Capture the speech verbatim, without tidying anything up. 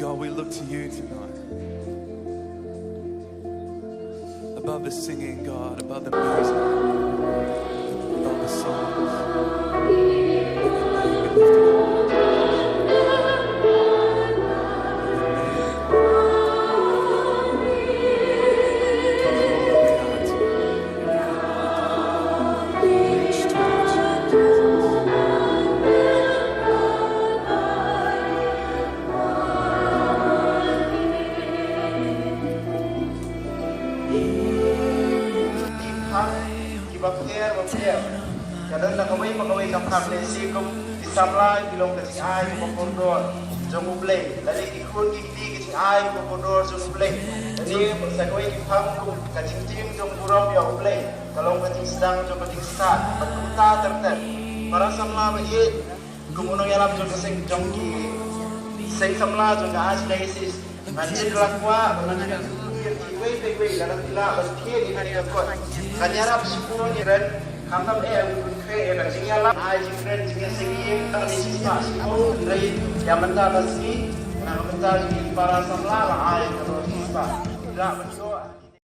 God, we look to you tonight. Above the singing, God, above the music, above the songs. Ki bapher bapher, ka don na kawei pa kawei ka phang, lehse kum ki samla ki long ka jingai kaba kordor jong U Blei, lane ki khun ki kti ka jingai kaba kordor jong U Blei, lane sa kawei ki phang kum ka jingtim jong burom ïa U Blei, ka long ka jingsdang jong ka jingstad. Bad kumta ter ter, para samla ba ïeit, kum u nongïalam jong ka seng, jong ki seng samla jong ka Archdiocese, ngan ïa la kwah ba ngan ïa kiwei pa kiwei, lada phi lah ban thied ïa kane ka kot, ngan ïarap shipor ïa ren, khamtam eh, u kynthei, ïa ka jingïalam, ai jingkren jingïaseng ïing, tang ne shispah shipor, hynrei ïa mynta ka sngi, na ka bynta jong ki para samla la ai ka dor shispah. Lah ban